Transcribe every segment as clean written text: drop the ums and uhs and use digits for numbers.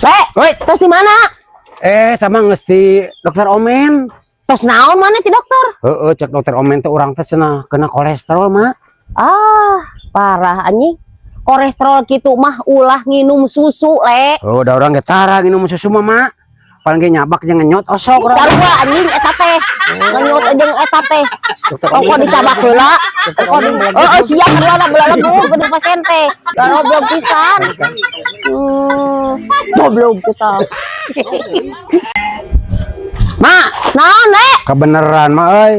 Le, Woi. Tos di mana? Eh, sama geus di dokter Omen. Tos naon mana ti dokter? Heeh, cek dokter Omen teh urang teh cenah kena kolesterol, Mak. Ah, parah anjing. Kolesterol gitu mah ulah nginum susu, Le. Oh, da urang ge tara nginum susu mah, Mak. Paling ge nyabak jeung ngenyot osok urang. Sarua anjing eta teh. Ngenyot jeung eta teh. Dokter Pokok dicabak heula. Pokok di Oh, oh sia heula belalegu gede pasien teh. Goblok pisan. Goblok kita. Mak, Naon, Le? Kebeneran, Mak euy.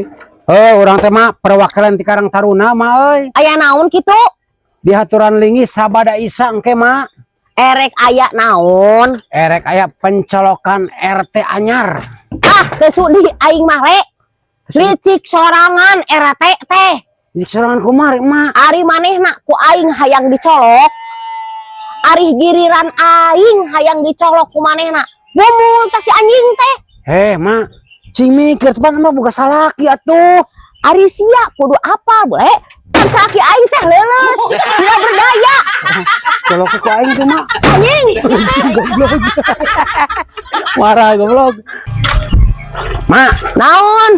Heuh, urang teh, Mak, perwakilan ti Karang Taruna, Mak euy. Aya naon kitu? Di haturan linggih sabada Isa engke, Mak. Erek aya naon? Erek aya pencolokan RT anyar. Ah, teu sudi aing mah, Le. Licik sorangan RT teh. Licik sorangan kumaha, Mak? Ari manehna ku aing hayang dicolok. Ari giliran aing hayang dicolok ku manehna. Bumul tah si anjing teh. Heh, Mak. Cing mikir teman mah boga salaki atuh. Ari sia kudu apa, boleh? Kan salaki aing teh leuleus, tidak berdaya. Colok ku aing tuh, Mak. Anjing. Goblok. Marah goblok. Mak, Naon?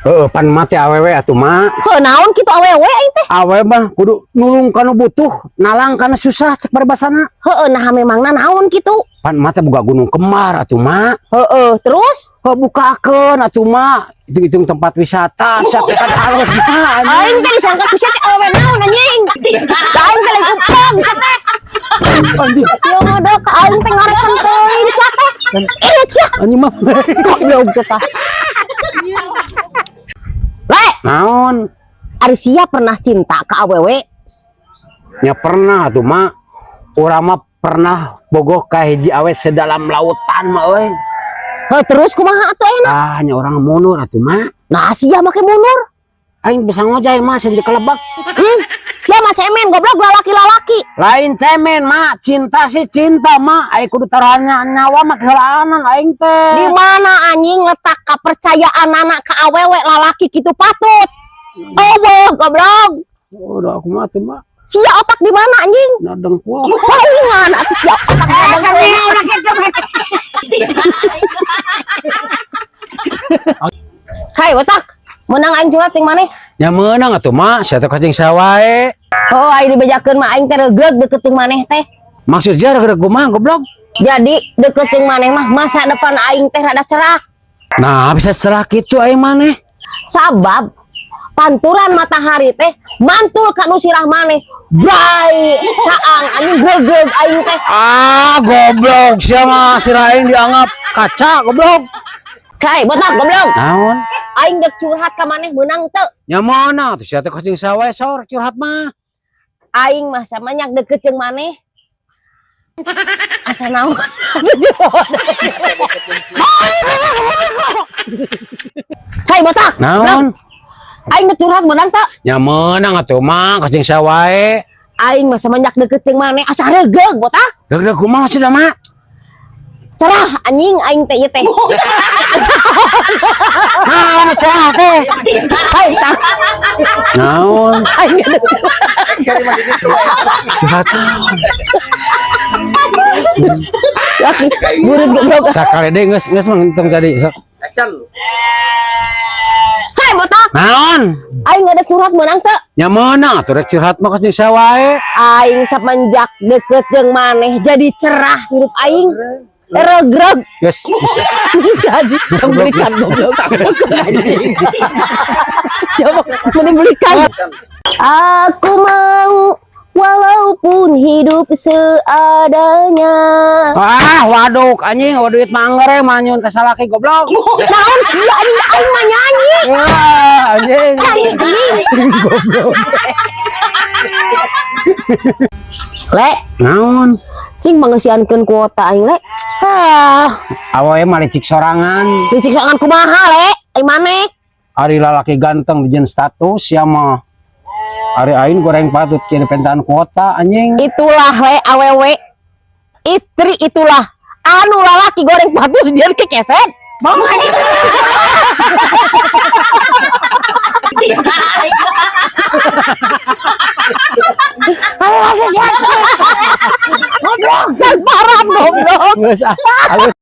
Heeh, pan mati awewe atuh, Mak. Heuh, naon kitu awewe aing teh? Awewe mah kudu nulung kana butuh, nalang kana susah cek paribasana. Heueuh, nah memangna naon kitu? Pan mah teh boga gunung kembar atuh, Mak. Heueuh, terus Heuh, bukakeun atuh, Mak. Hitung-hitung tempat wisata, sia teh kan halus, Mak. Aing teh disangka ku sia teh awewe naon anjing? Da aing teh lain kupang sia teh. Anjing. Sia ngode ka aing teh ngarekan teuing sia teh. Ih, sia. Anjing mah. Goblok teh. Le, Naon? Ari sia pernah cinta ka awewe? Ya pernah tuh, Mak. Urang mah pernah bogoh ka hiji awe sedalam lautan, Mak euy. Heuh, terus kumaha atuh ayeuna? Ah, nya urang mundur atuh, Mak. Nah, sia make mundur. Aing bisa ngojay, Mak, sieun dikelebak. Sia mah cemen goblok lalaki-lalaki. Lain cemen, Mak. Cinta sih cinta, Mak. Aing kudu taruhannya nyawa mah kehelaanan aing teh. Di mana anjing letak kepercayaan anak ka awewe lalaki kitu patut? Oh, goblok. Udah aku mati, Mak. Sia otak di mana anjing? Na dengkul. Palingan atuh sia otak di dengkul. Hai otak, menang aing curhat jeung maneh. Ya meunang atuh, Mak. Sia teh kacing sawae. Oh, aing dibejakeun mah aing teh reugreug deket jeung maneh teh. Maksud sia reugreug kumaha goblok? Jadi deket jeung maneh mah masa depan aing teh rada cerah. Nah, bisa cerah kitu aing maneh. Sabab panturan matahari teh mantul ka nu sirah maneh. Brai, caang anjing gregreg aing teh. Ah, goblok sia mah sirah aing dianggap kaca goblok. Kai, botak goblok. Naon? Aing dek curhat ka maneh meunang teu? Nya mana tuh sia teh kacing sawae saur curhat mah. Aing mah samanyak deket jeung maneh. Asa naon? Hai botak. Naon? Aing dek curhat meunang teu? Nya meunang atuh, Mak, kacing sawae. Aing mah semenjak deket jeung maneh asa reugreug botak. Reugreug kumaha maksudna, Mak? Cerah anjing aing teh ieu teh. Naon cerah teh? Hai tak. Naon? Aing dek Curhat naon? Burit goblok. Sakali deui geus geus mah entong jadi. Sok. Action. Hai botak. Naon? Aing ada curhat meunang teu? Nya meunang atuh rek curhat mah kacing sawae. Aing semenjak deket jeung maneh jadi cerah hirup aing. Regreg. Geus geus. Jadi membelikan goblok. Siapa membelikan? Aku mau walaupun hidup seadanya. Ah, waduh anjing, waduh duit mangere manyun ka salaki goblok. Naon sih anjing aing mah nyanyi. Wah, anjing. Nyanyi anjing. Goblok. Le, Naon? cing mangeusiankeun kuota aing le. Ah, awewe mah licik sorangan. Licik sorangan kumaha le? Aing maneh? Ari lalaki ganteng dijieun status sia mah. Ari aing goreng patut kieu pentaan kuota anjing. Itulah le awewe. Istri itulah anu lalaki goreng patut dijieun kekeset. Bong anjing. Ayo, Goblok, can parab, goblok. Geus ah, halus.